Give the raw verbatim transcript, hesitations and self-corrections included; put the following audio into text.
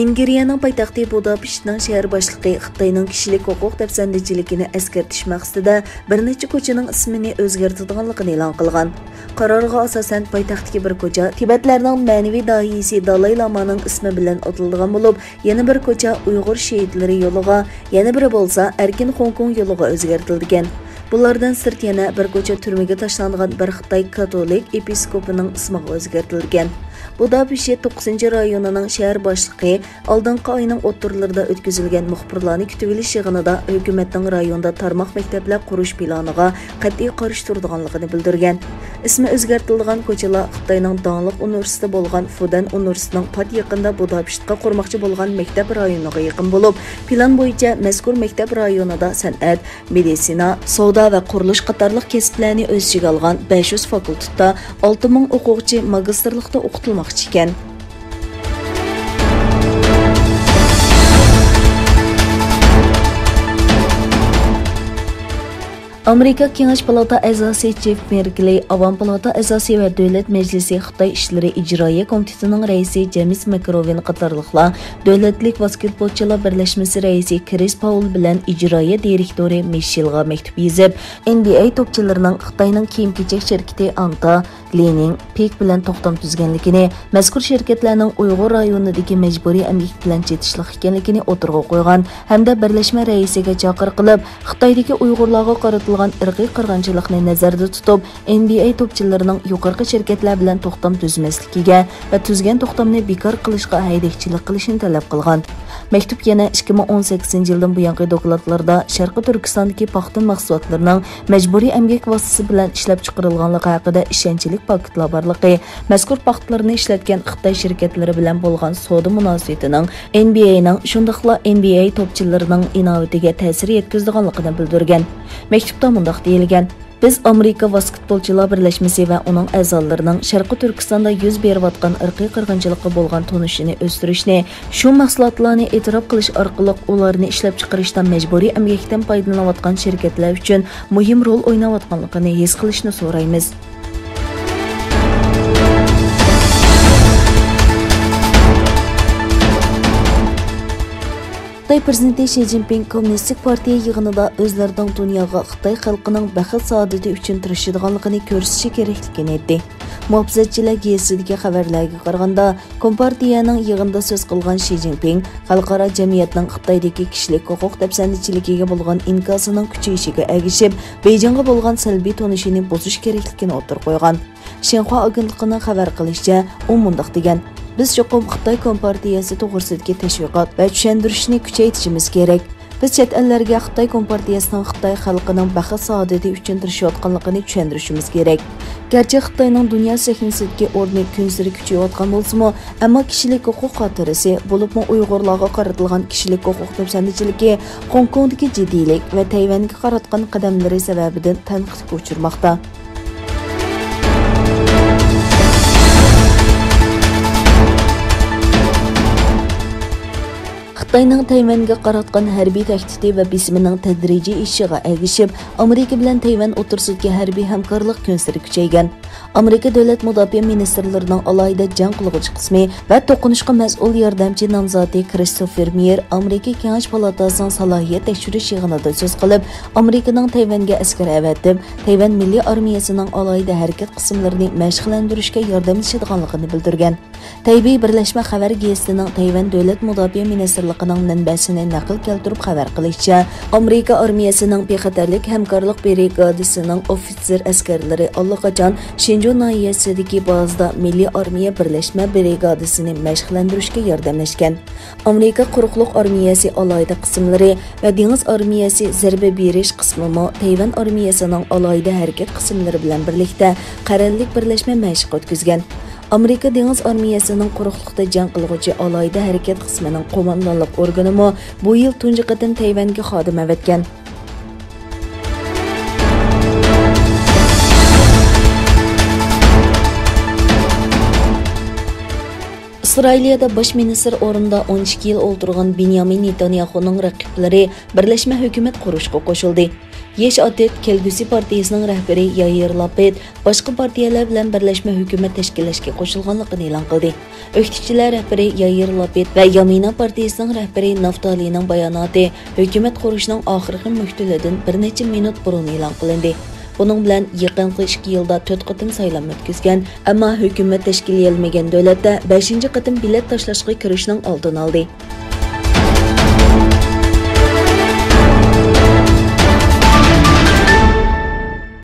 ۋېنگرىيەنىڭ پايتەختى بۇداپېشتنىڭ شەھەر باشلىقى خىتاينىڭ كىشىلىك ھوقۇق دەپسەندىچىلىكىنى ئەسكەرتىش مەقسىتىدە بىر نەچچە كوچىنىڭ ئىسمىنى ئۆزگەرتىدىغانلىقىنى ئېلان قىلغان. قارارغا ئاساسەن، پايتەختتىكى بىر كوچا تىبەتلەرنىڭ مەنىۋى داھىيسى دالاي لامانىڭ ئىسمى بىلەن ئاتىلىدىغان بولۇپ، يەنە بىر كوچا ئۇيغۇر شېھىتلىرى يولىغا، يەنە بىرى بولسا ئەركىن خوڭكوڭ يولىغا ئۆزگەرتىلىدىكەن. بۇلاردىن سىرت يەنە بىر كوچا تۈرمىگە تاشلانغان بىر خىتاي كاتولىك ئېپىسكوپىنىڭ ئىسمىغا ئۆزگەرتىلدىكەن. بۇداپېشت توققۇزىنچى رايونىنىڭ شەھەر باشلىقى ئالدىنقى ئاينىڭ ئوتتۇرىلىرىدا ئۆتكۈزۈلگەن مۇخبىرلارنى كۈتۈۋېلىش يىغىنىدا ھۆكۈمەتنىڭ رايوندا تارماق مەكتەپلەر قۇرۇش پىلانىغا قەتئىي قارشى تۇرىدىغانلىقىنى بىلدۈرگەن. ئىسمى ئۆزگەرتىلىدىغان كوچىلار خىتاينىڭ داڭلىق ئۇنىۋېرسىتېتى بولغان فۇدەن ئۇنىۋېرسىتېتىنىڭ پات يېقىندا بۇداپېشتقا قۇرماقچى بولغان مەكتەپ رايونىغا يېقىن بولۇپ، پىلان بويىچە مەزكۇر مەكتەپ رايونىدا سەنئەت، مېدىتسىنا، سودا ۋە قۇرۇلۇش قاتارلىق كەسىپلەرنى ئۆز ئىچىگە ئالغان بەش يۈز فاكۇلتېتتا ئالتە مىڭ ئوقۇغۇچى ماگىستىرلىقتا ئوقۇتۇلماقچى ئىكەن. ئامېرىكا كېڭەش پالاتا ئەزاسى جېف مېركلى، ئاۋام پالاتا ئەزاسى ۋە دۆلەت مەجلىسى خىتاي ئىشلىرى ئىجرائىيە كومىتېتىنىڭ رەئىسى جېمس ماكروۋىن قاتارلىقلار دۆلەتلىك ۋاسكېتبولچىلار بىرلەشمىسى رەئىسى كرىس پاول بىلەن ئىجرائىيە دىرېكتورى مىشېلغا مەكتۇپ يېزىپ، ئېن بى ئەي توپچىلىرىنىڭ خىتاينىڭ كىيىم-كېچەك شىركىتى ئانتا، لىنىڭ، پىك بىلەن توختام تۈزگەنلىكىنى، مەزكۇر شىركەتلەرنىڭ ئۇيغۇر رايونىدىكى مەجبۇرىي ئەمگەك بىلەن چېتىشلىق ئىكەنلىكىنى ئوتتۇرىغا قويغان ھەمدە بىرلەشمە رەئىسىگە چاقىرىق قىلىپ، خىتايدىكى ئۇيغۇرلارغا قارىتىلغان ئىرقىي قىرغىنچىلىقنى نەزەردە تۇتۇپ، ئېن بى ئەي توپچىلىرىنىڭ يۇقىرىقى شىركەتلەر بىلەن توختام تۈزمەسلىكىگە ۋە تۈزگەن توختامنى بىكار قىلىشقا ھەيدەكچىلىك قىلىشنى تەلەپ قىلغان. مەكتۇپ يەنە ئىككى مىڭ ئون سەككىزىنچى يىلدىن بۇيانقى دوكلاتلاردا شەرقىي تۈركىستاندىكى پاختا مەھسۇلاتلىرىنىڭ مەجبۇرىي ئەمگەك ۋاسىتىسى بىلەن ئىشلەپچىقىرىلغانلىقى ھەققىدە ئىشەنچلىك پاكىتلار بارلىقى، مەزكۇر پاختىلارنى ئىشلەتكەن خىتاي شىركەتلىرى بىلەن بولغان سودا مۇناسىۋىتىنىڭ ئېن بى ئەينىڭ، شۇنداقلا ئېن بى ئەي توپچىلىرىنىڭ ئىناۋىتىگە تەسىر يەتكۈزىدىغانلىقىنى بىلدۈرگەن. مەكتۇپتا مۇنداق دېيىلگەن: بىز ئامېرىكا ۋاسكېتبولچىلار بىرلەشمىسى ۋە ئۇنىڭ ئەزالىرىنىڭ شەرقىي تۈركىستاندا يۈز بېرىۋاتقان ئىرقىي قىرغىنچىلىققا بولغان تونۇشىنى ئۆستۈرۈشنى، شۇ مەھسۇلاتلارنى ئېتىراپ قىلىش ئارقىلىق ئۇلارنى ئىشلەپچىقىرىشتا مەجبۇرىي ئەمگەكتىن پايدىلىنىۋاتقان شىركەتلەر ئۈچۈن مۇھىم رول ئويناۋاتقانلىقىنى ھېس قىلىشنى سورايمىز. خىتاي پىرېزىدېنتى شى جىنپىڭ كوممۇنىستىك پارتىيە يىغىنىدا ئۆزلىرىنىڭ دۇنياغا خىتاي خەلقىنىڭ بەخت سائادىتى ئۈچۈن تىرىشىدىغانلىقىنى كۆرسىتىشى كېرەكلىكىنى ئېيتتى. مۇھاپىزەتچىلەر گېزىتىدىكى خەۋەرلەرگە قارىغاندا، كومپارتىيەنىڭ يىغىنىدا سۆز قىلغان شى جىنپىڭ خەلقئارا جەمئىيەتنىڭ خىتايدىكى كىشىلىك ھوقۇق دەپسەندىچىلىكىگە بولغان ئىنكاسىنىڭ كۈچىيىشىگە ئەگىشىپ، بېيجىڭغا بولغان سەلبىي تونۇشىنى بۇزۇش كېرەكلىكىنى ئوتتۇرىغا قويغان. شىنخۇا ئاگېنتلىقىنىڭ خەۋەر قىلىشىچە، ئۇ مۇنداق دېگەن: بىز چوقۇم خىتاي كومپارتىيەسى توغرىسىدىكى تەشۋىقات ۋە چۈشەندۈرۈشنى كۈچەيتىشىمىز كېرەك. بىز چەت ئەللەرگە خىتاي كومپارتىيەسىنىڭ خىتاي خەلقىنىڭ بەخت سائادىتى ئۈچۈن تىرىشىۋاتقانلىقىنى چۈشەندۈرۈشىمىز كېرەك. گەرچە خىتاينىڭ دۇنيا سەھنىسىدىكى ئورنى كۈنسېرى كۈچىيىۋاتقان بولسىمۇ، ئەمما كىشىلىك ھوقۇق خاتىرىسى، بولۇپمۇ ئۇيغۇرلارغا قارىتىلغان كىشىلىك ھوقۇق دەپسەندىچىلىكى، خوڭكوڭدىكى جىددىيلىك ۋە تەيۋەنگە قاراتقان قەدەملىرى سەۋەبىدىن تەنقىدكە ئۇچرىماقتا. خىتاينىڭ تەيۋەنگە قاراتقان ھەربىي تەھدىتى ۋە بېسىمىنىڭ تەدرىجىي ئېشىشىغا ئەگىشىپ، ئامېرىكا بىلەن تەيۋەن ئوتتۇرىسىدىكى ھەربىي ھەمكارلىق كۈنسېرى كۈچەيگەن. ئامېرىكا دۆلەت مۇداپىئە مىنىستىرلىرىنىڭ ئالاھىدە جەڭ قىلغۇچى قىسمى ۋە توقۇنۇشقا مەسئۇل ياردەمچى نامزاتى كرىستوفېر مېيېر ئامېرىكا كېڭەش پالاتاسىنىڭ سالاھىيەت تەكشۈرۈش يىغىنىدا سۆز قىلىپ، ئامېرىكىنىڭ تەيۋەنگە ئەسكەر ئەۋەتىپ، تەيۋەن مىللىي ئارمىيەسىنىڭ ئالاھىدە ھەرىكەت قىسىملىرىنى مەشىقلەندۈرۈشكە ياردەملىشىدىغانلىقىنى بىلدۈرگەن. تەيبېي بىرلەشمە خەۋەر گېزىتىنىڭ تەيۋەن دۆلەت مۇداپىئە مىنىستىرلىقىنىڭ مەنبەسىنى نەقىل كەلتۈرۈپ خەۋەر قىلىشىچە، ئامېرىكا ئارمىيەسىنىڭ بىخەتەرلىك ھەمكارلىق برىگادىسىنىڭ ئوفىتسېر ئەسكەرلىرى ئاللىقاچان شېنجۇ ناھىيەسىدىكى بازىدا مىللىي ئارمىيە بىرلەشمە برىگادىسىنى مەشىقلەندۈرۈشكە ياردەملەشكەن. ئامېرىكا قۇرۇقلۇق ئارمىيەسى ئالاھىدە قىسىملىرى ۋە دېڭىز ئارمىيەسى زەربە بېرىش قىسمىمۇ تەيۋەن ئارمىيەسىنىڭ ئالاھىدە ھەرىكەت قىسىملىرى بىلەن بىرلىكتە قەرەللىك بىرلەشمە مەشىق ئۆتكۈزگەن. ئامېرىكا دېڭىز ئارمىيەسىنىڭ قۇرۇقلۇقتا جەڭ قىلغۇچى ئالاھىدە ھەرىكەت قىسمىنىڭ قوماندانلىق ئورگىنىمۇ بۇ يىل تۇنجى قېتىم تەيۋەنگە خادىم ئەۋەتكەن. ئىسرائىلىيەدە باش مىنىستىر ئورنىدا ئون ئىككى يىل ئولتۇرغان بېنيامىن نېتانياخۇنىڭ رەقىبلىرى بىرلەشمە ھۆكۈمەت قۇرۇشقا قوشۇلدى. يېش ئاتېت كەلگۈسى پارتىيىسىنىڭ رەھبىرى يائىر لاپىد باشقا پارتىيەلەر بىلەن بىرلەشمە ھۆكۈمەت تەشكىللەشكە قوشۇلغانلىقىنى ئېلان قىلدى. ئۆكتىچىلەر رەھبىرى يائىر لاپىد ۋە يامىنا پارتىيىسىنىڭ رەھبىرى نافتالىنىڭ باياناتى ھۆكۈمەت قۇرۇشنىڭ ئاخىرقى مۆھلىتىدىن بىر نەچچە مىنۇت بۇرۇن ئېلان قىلىندى. بۇنىڭ بىلەن يېقىنقى ئىككى يىلدا تۆت قېتىم سايلام ئۆتكۈزگەن، ئەمما ھۆكۈمەت تەشكىللىيەلمىگەن دۆلەتتە بەشىنچى قېتىم بېلەت تاشلاشقا كىرىشنىڭ ئالدىنى ئالدى.